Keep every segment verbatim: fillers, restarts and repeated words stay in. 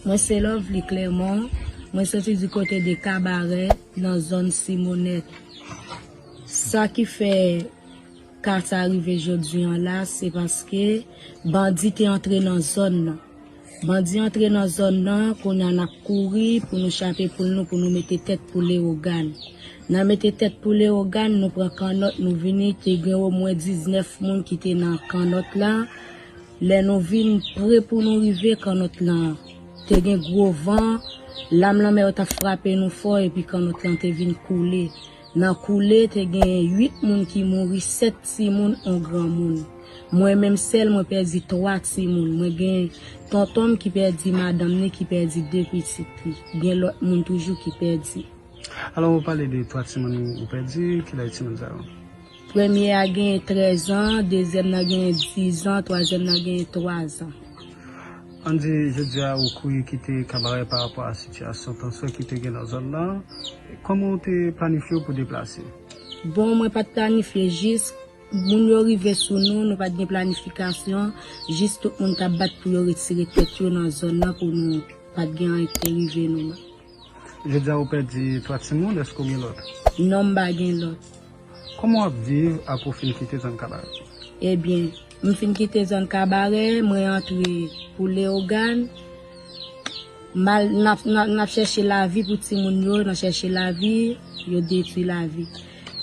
Mwen se Lovely Clermont, mwen soti di kote de Kabarè nan zòn Simonèt. Sa ki fè ka sa rive jodi an la, se paske bandi te antre nan zòn nan. Bandi antre nan zòn nan, kounye a n ap kouri pou nou chape poul nou, pou nou mete tèt pou Leyogàn. Nan mete tèt pou Leyogàn, nou pran kannòt, nou vini, te gen omwen diznèf moun ki te nan kannòt la. Lè nou vin pre pou nou rive kannòt lan, te gen gwo van, lam lanmè yo t ap frape nou fò, epi kannòt lan te vin koule. Nan koule, te gen uit moun ki mouri, sèt timoun, yon granmoun. Mwen menm sèl, mwen pèdi twa timoun. Mwen gen tonton m ki pèdi madanm ni, ki pèdi de pitit li. Gen lòt moun toujou ki pèdi. Alò, ou pale de twa timoun ou pèdi, kilaj timoun sa yo? Premye a gen trèz an, dezyèm nan gen diz an, twazyèm nan gen twa zan. Ann di, jodi a ou kouri kite Kabarè pa rapò a sitiyasyon tansyon ki te gen nan zòn nan. Kòman w te planifye w pou deplase? Bon, mwen pa t planifye, jis moun yo rive sou nou, nou pa t gen planifikasyon, jis tout moun t ap bat pou yo retire tèt yo nan zòn nan pou nou pa t gen anyen ki te rive nou. Jodi a ou pèdi twa timoun, èske w gen lòt? Non, m pa gen lòt. Kòman w ap viv apre w fin kite zòn Kabarè? Ebyen, m fin kite zòn Kabarè, mwen antre pou Leyogàn. M al, n ap, n ap, n ap chèche lavi pou timoun yo, nan chèche lavi, yo detwi lavi.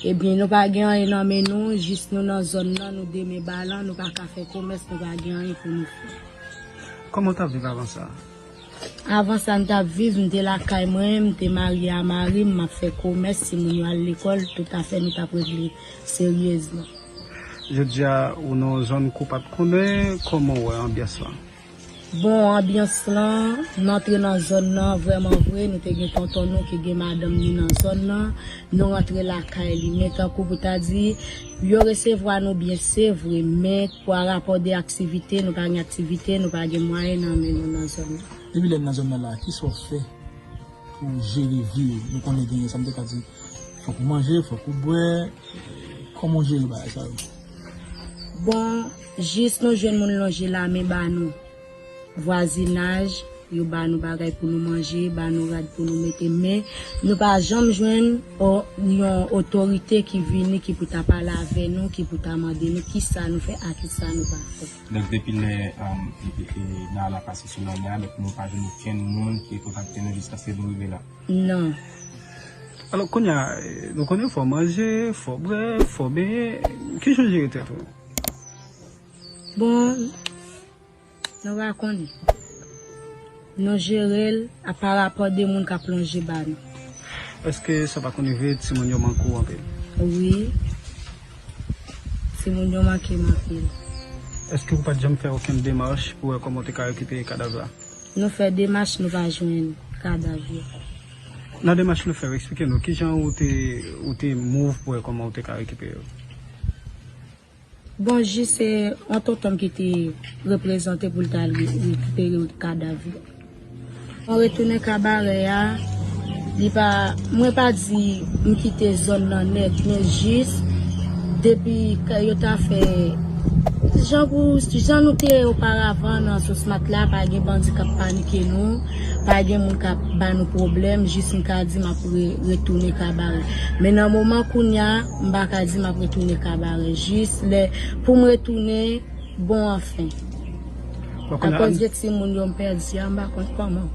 Ebyen, nou pa gen anyen nan men nou, jis nou nan zòn nan, nou de men balan, nou pa ka fè komès, nou pa gen anyen pou nou fè. Kòman w t ap viv avan sa? Avan sa, m t ap viv, m te lakay mwen, m te marye a mari m, m ap fè komès, timoun yo al lekòl, tout afè nou t ap regle seryezman. Jodi a, ou nan yon zòn ke w pa t konnen, kòman w wè anbyans lan? Bon, anbyans lan, n antre nan zòn nan, vrèman vre, nou te gen tonton nou ki gen madanm ni nan zòn nan, nou rantre lakay li. Men tankou pou ta di, yo resevwa nou byen, se vre, men pa rapò de aktivite, nou pa gen aktivite, nou pa gen mwayen nan men nou nan zòn nan. Depi lè n nan zòn nan la, kisa w fè pou w jere vi w? Nou konnen genyen sa m te ka di, fòk ou manje, fòk ou bwè. Kòman w jere bagay sa yo? Bon, jis nou jwenn moun lonje lamen ba nou. Vwazinaj, yo ba nou bagay pou nou manje, ba nou rad pou nou mete, men nou pa janm jwenn o-, yon otorite ki vini, ki pou ta pale avè nou, ki pou ta mande nou kisa nou fè, a kisa nou pa fè. Donk, depi lè, um, e, e, e, Nala pase sou lanmè a, donk, nou pa jwenn okenn moun ki kontakte nou jiskaske nou rive la. Non. Alò, kounye a, e, nou konnen fò manje, fò bwè, fò benyen. Kijan w jere tèt ou? Bon, nou pa konnen. Nou jere l a pa rapò de moun k ap lonje ba nou. Èske sa pa konn rive timoun yo manke w anpil? Wi. Timoun yo manke m anpil. Èske ou pa t janm fè okenn demach pou wè kòman w te ka rekipere kadav la? Nou fè demach, nou pa jwenn kadav yo. Nan demach nou fè yo, eksplike nou kijan ou te, ou te move pou wè kòman ou te ka rekipere yo. Bon, jis se yon tonton m ki te reprezante pou l t al re-, rekipere kadav yo. Mwen retounen Kabarè a, li pa, mwen pa di m kite zòn nan nèt, men jis depi ke yo ta fè jan pou, jan nou te ye oparavan nan Sousmat la, pa gen bandi k ap panike nou, pa gen moun k ap ba nou pwoblèm, jis m ka di m ap re-, retounen Kabarè. Men nan moman kounye a, m pa ka di m ap retounen Kabarè. Jis lè pou m retounen, bon, anfen. Bon, kounye a, akoz de timoun yo m pèdi a, m pa konn kòman.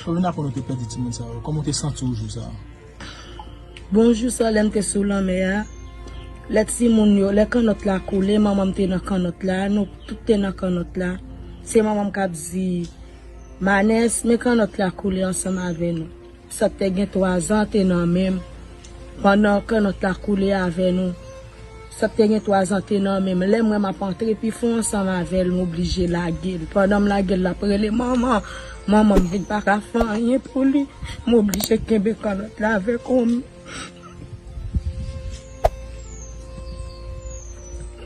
Ou vin aprann ou te pèdi timoun sa yo. Kòman w te santi w jou sa a? Bon, jou sa lè m te sou lanmè a, lè timoun yo, lè kannòt la koule, manman m te nan kannòt la, nou tout te nan kannòt la. Se manman m k ap di, Manès, men kannòt la koule ansanm avè nou. Sa k te gen twa zan te nan men m. Pandan kannòt la koule avè nou, sa k te gen twa zan te nan men m. Lè m wè m ap antre pi fon ansanm avè l, m oblije lage l. Pandan m lage l, l ap rele, "Manman, manman," m vin pa ka fè anyen pou li. M oblije kenbe kannòt la avèk yon men.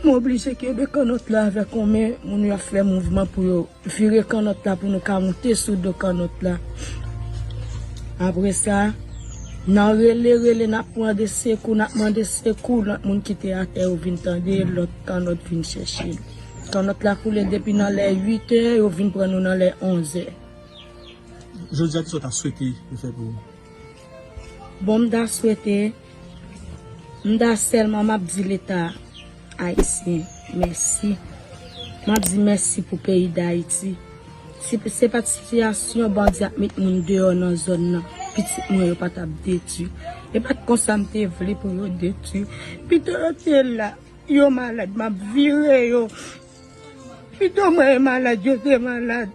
M oblije kenbe kannòt la avèk yon men, moun yo ap fè mouvman pou yo vire kannòt la pou nou ka moute sou do kannòt la. Apre sa, n a rele, rele, n ap mande sekou, n ap mande sekou, lòt moun ki te atè yo vin tande, lòt kannòt vin chèche l. Kannòt la koule depi nan lè uit è, yo vin pran nou nan lè onz è. Jodi a, kisa w ta swete yo fè pou ou? Bon, m ta swete, m ta sèlman m ap di Leta ayisyen mèsi. M ap di mèsi pou peyi Dayiti. Si se pa t sitiyasyon bandi ap met moun deyò nan zòn nan, pitit mwen yo pa t ap detwi. E pa t konsa m te vle pou yo detwi. Pito yo te la, yo malad, m ap vire yo. Pito mwen e malad, yo te malad.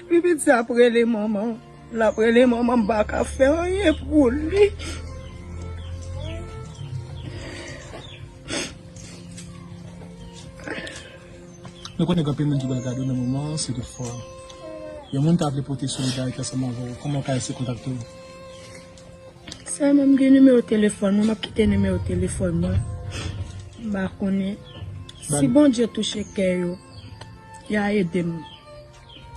Pi piti ap rele manman. L ap rele manman, m pa ka fè anyen pou li. Nou konnen gen anpil moun ki pral gade w nan moman an, si toutfwa yon moun ta vle pote solidarite ansanm avè w, kòman w ka eseye kontakte w? Sèlman m gen nimewo telefòn mwen, m ap kite nimewo telefòn mwen. M pa konnen. Si Bondye touche kè yo, y a ede m.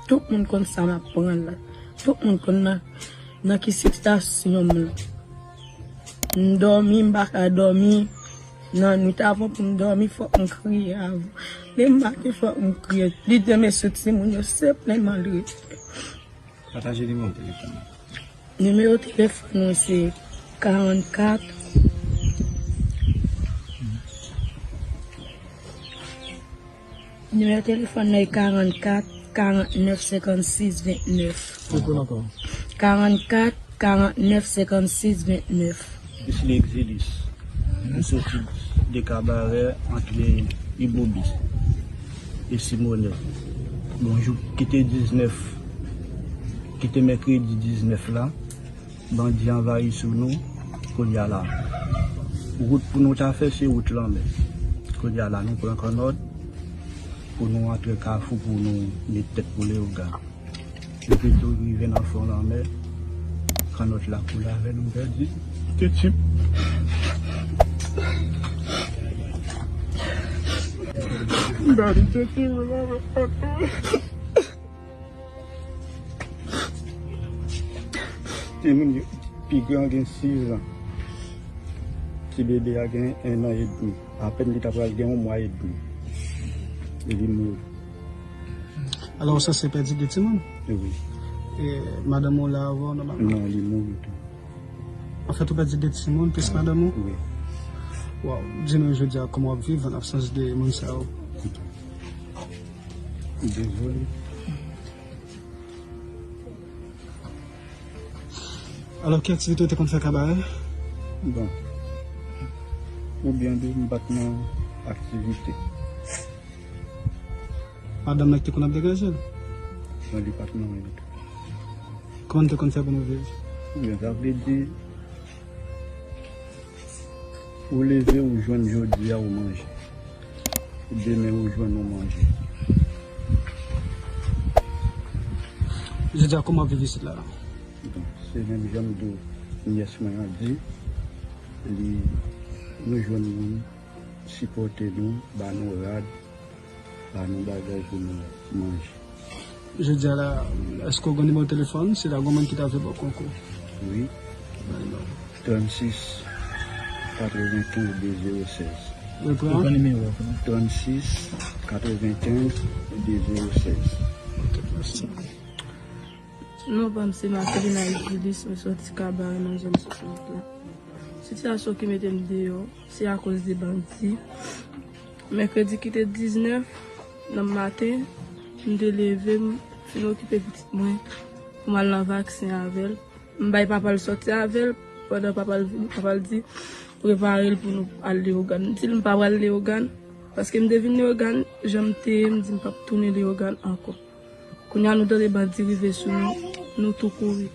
Tout moun konn sa m ap pran la. Tout moun konn nan, nan ki sitiyasyon m la. M dòmi, m pa ka dòmi. Nan nwit avan pou m dòmi, fòk m kriye avan. Demen maten, fòk m kriye. Lide m sou timoun yo, se plen malrete. Pataje nimewo telefòn. Nimewo telefòn mwen se karannkat. Nimewo telefòn nan e karannkat, karannèf, senkannsis, vennèf. Reprann ankò. Karannkat, karannèf, senkannsis, vennèf. Ici l'exilus. Nou soti de Kabarè, antre Ibobis e Simonèl. Bonjou, kite diznèf, kite mèkredi diznèf la, bandi anvayi sou nou. Kounye a la, wout pou nou ta fè, se wout lanmè. Kounye a la, nou pran kannòt pou nou antre Kafou, pou nou met tèt pou Leyogàn. Epi tou rive nan fon lanmè, kannòt la koule avè nou, pèdi. Tete m. M pèdi tete m avè papa. Timoun yo, pi gran gen sis an. Ti bebe a gen en an edmi. Apèn li ta pral gen yon mwa edmi. E li mouri. Alò, ou sanse pèdi de timoun? Wi. E madanm ou la avè w nòmalman? Non, li mouri tou. Anfèt, ou pèdi de timoun, plis madanm ou? Wi. Waw, di nou jodi a kòman w ap viv an absans de moun sa yo? Dezole. Alò, ki aktivite w te konn fè kabarè? Bon. Oubyen de m pa t nan aktivite. Madanm nan ki te konn ap degaje l? Non, li pa t nan anyen ditou. Kòman n te konn fè pou nou viv? Oubyen, sa vle di, ou leve, ou jwenn jodi a, ou manje. Demen, ou jwenn, ou manje. Jodi a, kòman w ap viv isit la? Bon, se menm jan m di w, nyès mwen an di, li, nou jwenn moun sipòte nou, ba nou rad, ba nou bagay pou nou manje. Jodi a la, èske w gen nimewo telefòn? Si la gen moun ki ta vle ba w konkou. Wi. Bay non. Trannsis katrevenkenz de zewo sèz. Repran. Repran nimewo a pou nou. Trannsis katrevenkenz de zewo sèz. Ok, mèsi. Non pa m se Marcelina Egilis, mwen soti Kabarè nan zòn swasannwit la. Sitiyasyon ki mete m deyò, se akoz de bandi. Mèkredi ki te diznèf nan maten, m te leve, m fin okipe pitit mwen pou m al nan vaksen avè l. M bay papa l sòti avè l, pandan papa l vini, papa l di, "Prepare l pou nou al Leyogàn." M di l m pa pral Leyogàn, paske m te vin Leyogàn, jan m te ye, m di m p ap tounen Leyogàn ankò. Kounye a nou tande bandi rive sou nou, nou tou kouri.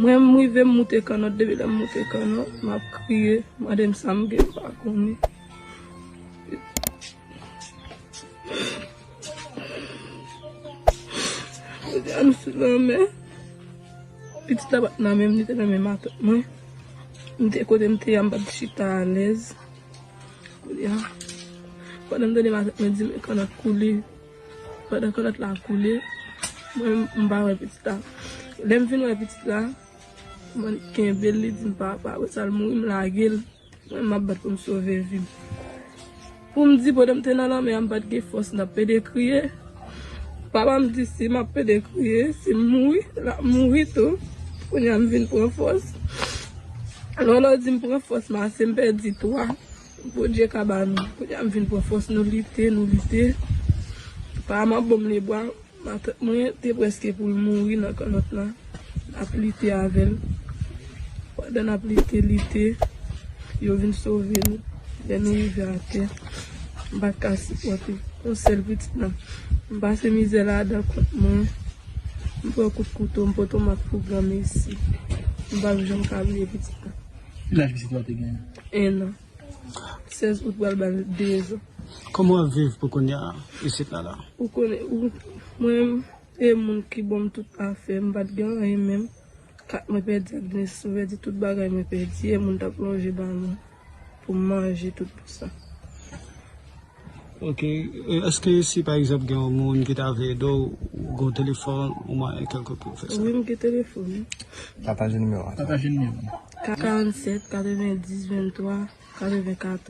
Mwen, m rive, m moute kannòt, depi lè m moute kannòt, m ap kriye, mande m sa m gen, m pa konnen. Jodi a nou sou lanmè. Pitit la pa t nan men m, li te nan men matant mwen. M te kote m te ye a, m pa t chita alèz. Kounye a, Pandan m tande matant mwen di m kannòt koule. Pandan kannòt la koule, mwen m pa wè pitit la. Lè m vin wè pitit la, mwen kenbe l, li di m papa, apre sa l mouri, m lage l. Mwen m ap bat pou m sove vi m. Pou m di pandan m te nan lanmè a, m pa t gen fòs, n ap pede kriye. Papa m di si m ap pede kriye, si m mouri, l ap mouri tou. Kounye a m vin pran fòs. Lè w di m pran fòs, m ase m pèdi twa. Bondye ka ba nou. Kounye a m vin pran fòs, nou lite, nou lite. Papa m ap ban m lebwa. Matant mwen te prèske pou l mouri nan kannòt la. N ap lite avè l. Pandan n ap lite, lite, yo vin sove nou. Lè nou rive atè, m pa t ka sipòte. Yon sèl pitit la. M pase mizè ladan kont mwen. M pran kout kouto, m pote yon mak pou granmesi. M p ap janm ka bliye pitit la. Ki laj pitit la te genyen? En an. Sèz out pral ba l dezan. Kòman w ap viv pou kounye a isit la la? Ou konnen, ou, mwen, e moun ki ban m tout afè, m pa t gen anyen menm. Kat mwen pèdi ak nesesite, m pèdi tout bagay mwen pèdi, e moun t ap lonje ba mwen pou m manje tout pou sa. Ok. E èske si pa egzanp gen yon moun ki ta vle ede w, ou gen yon telefòn, ou mwayen kèlkonk pou w fè sa? Wi, m gen telefòn. Pataje nimewo a. Pataje nimewo a. Karannsèt, katrevendis, venntwa, katrevenkatòz.